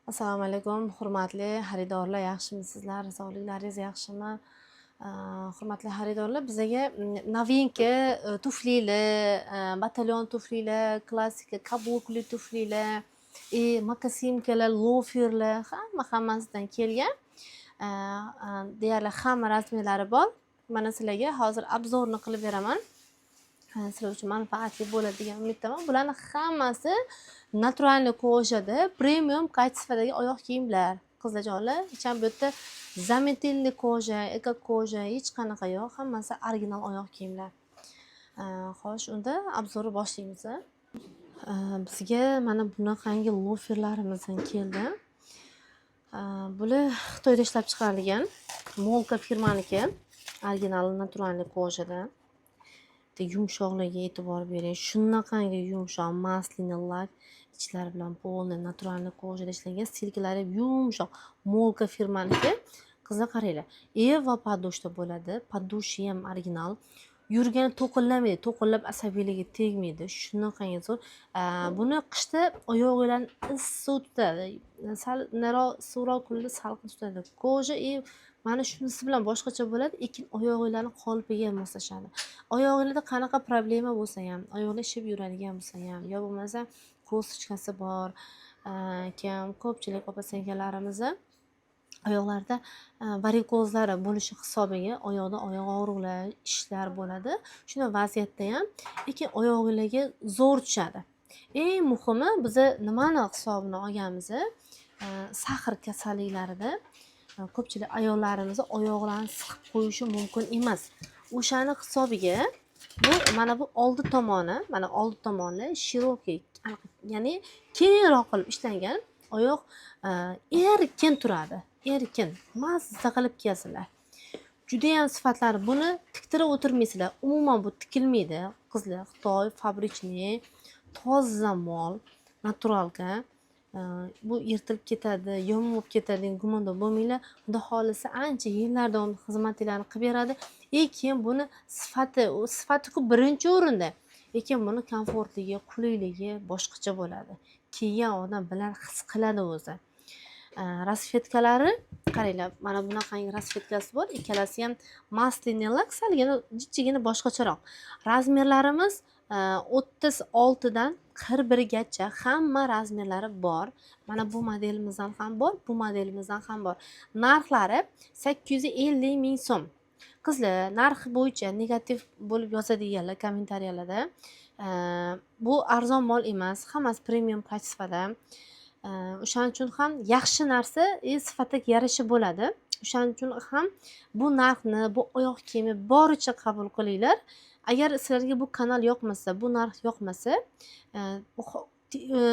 Assalomu alaykum, hurmatli xaridorlar, yaxshimisizlar? Sog'liklaringiz yaxshimi? Hurmatli xaridorlar, bizaga новинка tuflilar, батальон tuflilar, klassika каблук li tuflilar, и мокасинка lar, loferlar hamma hammasidan kelgan. Deyarli hamma razmerlari bor. Mana sizlarga hozir обзор ni qilib beraman. Sizlar uchun manfaatli bo'ladi degan umiddaman. Bularni hammasi натуральный кожа da premium качество dagi oyoq kiyimlar. Qizlarjonlar, hech ham bu yerda заменительный кожа, эко кожа hech qanaqa yo'q. Hammasi original oyoq kiyimlar. Xo'sh, unda обзор ni boshlaymiz. Bizga mana bunaqangi loferlarimizdan keldi. Bular Xitoyda ishlab chiqarilgan. Molka firmaniki. Original натуральный кожа da. Bitta yumshoqligiga e'tibor bering. Shunaqangi yumshoq, масляный лак, ichlari bilan полный натуральный кожа da ishlangan, стелька lari yumshoq. Molka firmaniki. Qizlar, qaranglar. Eva подошва bo'ladi. Подошва ham original. Yurgani to'qillamaydi, to'qillab asabiylikka tegmaydi. Shunaqangi zo'r. Buni qishda oyog'inglarni issiq tutadi. Sal nariroq, issiqroq kunda salqin tutadi. Кожа и mana shunisi bilan boshqacha bo'ladi, lekin oyog'inglarni qolipiga moslashadi. Oyog'inglarda qanaqa problema bo'lsa ham, oyoqlar shishib yuradigan bo'lsa ham, yo bo'lmasa косточка si bor, keyin ko'pchilik opa singillarimizni oyoqlarida varikozlari bo'lishi hisobiga oyoqda oyoq og'riqlar, shishlar bo'ladi. Shunday vaziyatda ham lekin oyog'inglarga zo'r tushadi. Eng muhimi, biza nimani hisobini olganmiz? Сахар kasalliklarida ko'pchilik ayollarimizni oyoqlarini siqib qo'yishi mumkin emas. O'shani hisobiga bu mana bu oldi tomoni, mana oldi tomoni широкий, ya'ni kengroq qilib ishlangan. Oyoq erkin turadi, erkin, mazza qilib kiyasizlar. Judayam sifatlari, buni tiktirib o'tirmaysizlar, umuman bu tikilmaydi, qizlar. Xitoy фабричный, toza mol, натуралка. Bu yirtilib ketadi, yomon bo'lib ketadi degan gumonda bo'lmanglar. Xudo xohlasa, ancha yillar davomida xizmatinglarni qilib beradi. И keyin buni sifati, u sifati-ku birinchi o'rinda, lekin buni komfortligi, qulayligi boshqacha bo'ladi. Kiygan odam biladi, his qiladi o'zi. Расцветка lari qaranglar, mana bunaqangi расцветка si bor. Ikkalasi ham масляный лак, salgina jijjigina boshqacharoq. Razmerlarimiz 36dan 41gacha hamma razmerlari bor. Mana bu modelimizdan ham bor, bu modelimizdan ham bor. Narxlari 850 000 so'm. Qizlar, narxi bo'yicha negativ bo'lib yozadiganlar kommentariyalarda, bu arzon mol emas, hammasi premium качество da. O'shaning uchun ham yaxshi narsa и sifatiga yarasha bo'ladi. O'shaning uchun ham bu narxni, bu oyoq kiyimni boricha qabul qilinglar. Agar sizlarga bu kanal yoqmasa, bu narx yoqmasa,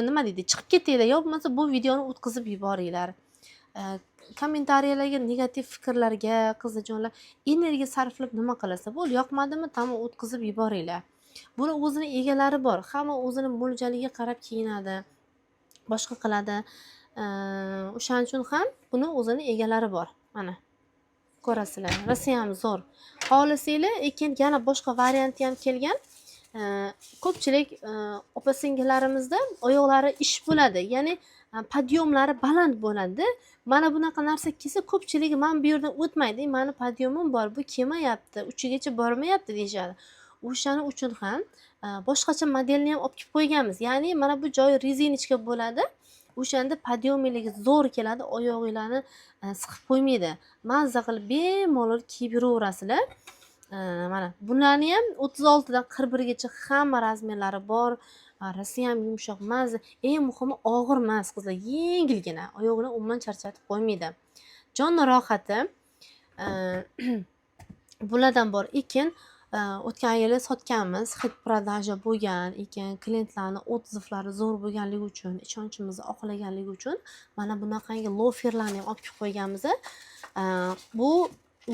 nima deydi, chiqib ketinglar yo bo'lmasa bu videoni o'tkazib yuboringlar. Kommentariyalarga, negativ fikrlarga, qizlarjonlar, energiya sarflab nima qilasizlar? Bo'ldi, yoqmadimi, tamom, o'tkazib yuboringlar. Buni o'zini egalari bor. Hamma o'zini mo'ljaliga qarab kiyinadi, boshqa qiladi. O'shaning uchun ham buni o'zini egalari bor. Mana ko'rasizlar, rosayam zo'r. Xohlasanglar, lekin yana boshqa varianti ham kelgan. Ko'pchilik opa singillarimizda oyoqlari ish bo'ladi, ya'ni подъём lari baland bo'ladi. Mana bunaqa narsa kelsa, ko'pchiligi mana bu yerdan o'tmaydi, mani подъём im bor, bu kelmayapti, uchigacha bormayapti, deyishadi. O'shaning uchun ham boshqacha modelni ham olib kelib qo'yganmiz, ya'ni mana bu joyi резиночка bo'ladi. O'shanda подъём ligi zo'r keladi, oyog'inglarni siqib qo'ymaydi, mazza qilib bemalol kiyib yuraverasizlar. Mana bularni ham 36dan 41gacha hamma razmerlari bor. Rosayam yumshoq, mazza. Eng muhimi, og'ir emas, qizlar, yengilgina, oyog'ini umuman charchatib qo'ymaydi, jonni rohati. Bulardan bor ekan. O'tgan yili sotganmiz, хит продажа bo'lgan ekan. Klientlarni отзыв lari zo'r bo'lganligi uchun, ishonchimizni oqlaganligi uchun mana bunaqangi loferlarni ham olib kelib qo'yganmiz. Bu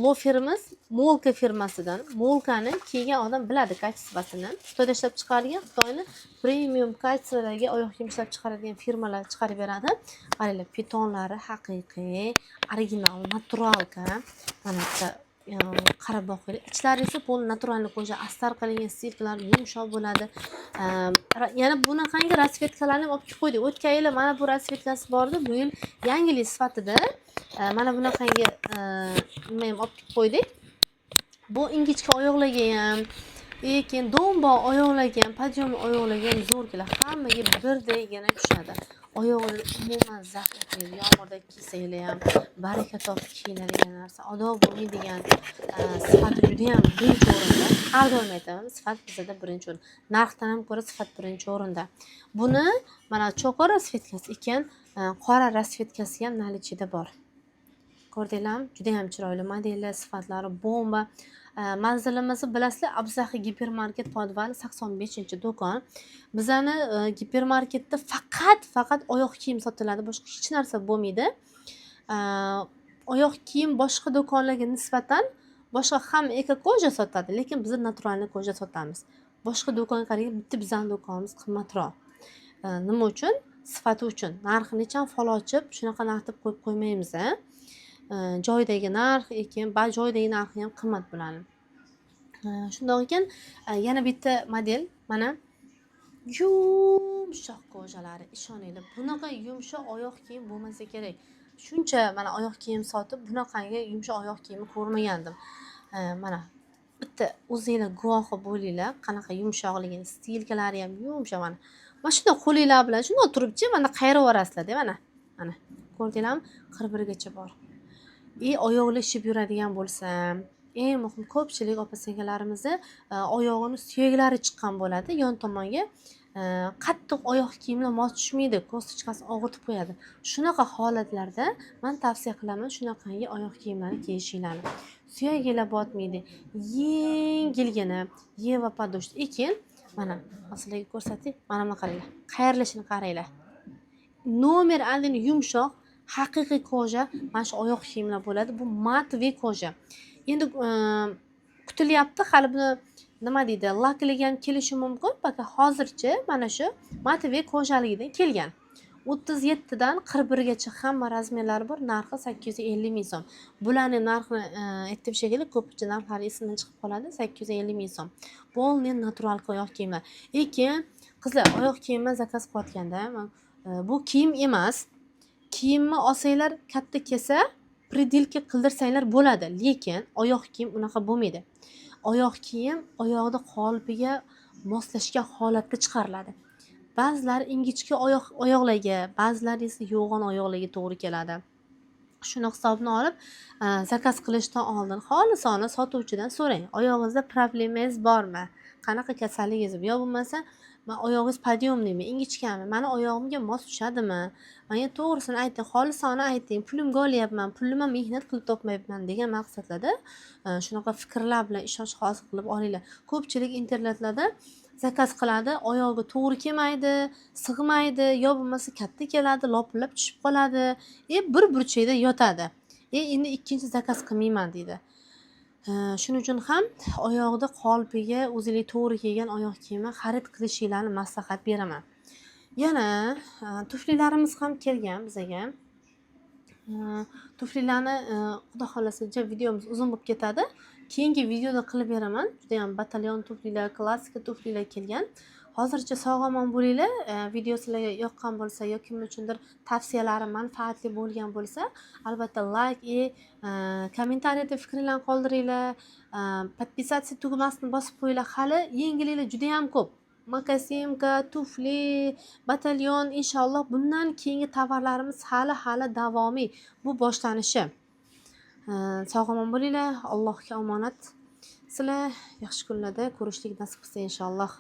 loferimiz Molka firmasidan. Molkani kiygan odam biladi качество sini. Xitoyda ishlab chiqarilgan, Xitoyni premium качество dagi oyoq kiyim ishlab chiqaradigan firmalar chiqarib beradi. Qaranglar, pitonlari haqiqiy, original, натуралка. Mana bitta Qarab boqinglar, ichlari esa пол натуральный кожа, astar qilingan, стелька lar yumshoq bo'ladi. Yana bunaqangi расцветка larni ham olib kelib qo'ydik. O'tgan yili mana bu расцветка si bor edi, bu yil yangilik sifatida mana bunaqangi nima ham olib kelib qo'ydik. Bu ingichka oyoqlarga ham, keyin do'mboq oyoqlarga ham, подъём oyoqlarga ham zo'r keladi, hammaga birdaygina tushadi. Oyog'i umuman zax etmaydi. Yomg'irda kiysanglar ham baraka topib kiyiladigan narsa, odob bo'lmaydigan, sifati judayam birinchi o'rinda. Har doim aytaman, sifat bizada birinchi o'rin, narxdan ham ko'ra sifat birinchi o'rinda. Buni mana cho'qi расцветка si ekan, qora расцветка si ham наличие da bor. Ko'rdinglarmi, judayam chiroyli modellar, sifatlari bomba. Manzilimizni bilasizlar, Abzahi gipermarket, podvali, 85-do'kon. Bizani gipermarketda faqat oyoq kiyim sotiladi, boshqa hech narsa bo'lmaydi. Oyoq kiyim boshqa do'konlarga nisbatan, boshqa hamma эко кожа sotadi, lekin biz натуральный кожа sotamiz. Boshqa do'konga qaraganda bitta bizani do'konimiz qimmatroq. Nima uchun? Sifati uchun. Narxini hech ham fol ochib, shunaqa narx deb qo'yib qo'ymaymiz a. Joyidagi narx, keyin joyidagi narxi ham qimmat bo'ladi. Shundoq ekan, yana bitta model, mana yumshoq кожа lari, ishoninglar, bunaqa yumshoq oyoq kiyim bo'lmasa kerak. Shuncha mana oyoq kiyim sotib, bunaqangi yumshoq oyoq kiyimni ko'rmagandim. Mana bitta o'zinglar guvohi bo'linglar qanaqa yumshoqligini, стелька lari ham yumshoq. Mana shundoq qo'linglar bilan shundoq turibchi, mana qayirib yuborasizlarda. Mana ko'rdinglarmi, 41gacha bor. И oyoqlar shishib yuradigan bo'lsa, eng muhim, ko'pchilik opa singillarimizni oyog'ini suyaklari chiqqan bo'ladi yon tomonga. Qattiq oyoq kiyimlar mos tushmaydi, косточка sini og'ritib qo'yadi. Shunaqa holatlarda man tavsiya qilaman shunaqangi oyoq kiyimlarni kiyishinglarni. Suyaginglar botmaydi, yengilgina ЕВА подошва. И keyin mana sizlarga ko'rsatay, mana buni qaranglar, qayrilishini qaranglar. Номер один yumshoq, haqiqiy кожа mana shu oyoq kiyimlar bo'ladi. Bu матовый кожа. Endi kutilyapti hali, buni nima deydi, lakligi ham kelishi mumkin. Пока hozircha mana shu матовый кожа ligidan kelgan. 37dan 41gacha hamma размер lari bor, narxi 850 000 so'm. Bularni narxini aytdim shekilli, ko'pincha narxlari esimdan chiqib qoladi. 850 000 so'm, полный натуралка oyoq kiyimlar. И keyin qizlar, oyoq kiyimni zakaz qilayotganda, bu kiyim emas, kiyimni olsanglar, katta kelsa, переделка qildirsanglar bo'ladi, lekin oyoq kiyim unaqa bo'lmaydi. Oyoq kiyim oyoqni qolipiga moslashgan holatda chiqariladi. Ba'zilari ingichka oyoqlarga, ba'zilari esa yo'g'on oyoqlarga to'g'ri keladi. Shuni hisobini olib, zakaz qilishdan oldin xolisona sotuvchidan so'rang: oyog'ingizda problemangiz bormi, qanaqa kasalligingiz, yo bo'lmasa oyog'ingiz подъемный mi, ingichkami, mani oyog'imga mos tushadimi, manga to'g'risini ayting, xolisona ayting, pulimga olyapman, pulni man mehnat qilib topmayapman degan maqsadlarda, shunaqa fikrlar bilan ishonch hosil qilib olinglar. Ko'pchilik internetlarda zakaz qiladi, oyog'iga to'g'ri kelmaydi, sig'maydi, yo bo'lmasa katta keladi, lopillab tushib qoladi и bir burchakda yotadi, e endi ikkinchi zakaz qilmayman deydi. Shuning uchun ham oyog'ida qolipiga o'zinglarga to'g'ri kelgan oyoq kiyimni xarid qilishinglarni maslahat beraman. Yana tuflilarimiz ham kelgan bizaga. Tuflilarni, xudo xohlasa, videomiz uzun bo'lib ketadi, keyingi videoda qilib beraman. Judayam batalyon tuflilar, klassika tuflilar kelgan. Hozircha sog' omon bo'linglar. Video sizlarga yoqqan bo'lsa yo kim uchundir tavsiyalarim manfaatli bo'lgan bo'lsa, albatta layk и kommentariyada fikringlarni qoldiringlar. Подписаться tugmasini bosib qo'yinglar. Hali yangiliklar judayam ko'p: мокасинка, tufli, batalyon. Inshaalloh, bundan keyingi tovarlarimiz hali davomiy, bu boshlanishi. Sog' omon bo'linglar, Allohga omonat. Sizlar yaxshi kunlarda ko'rishlik nasib qilsa, inshaalloh.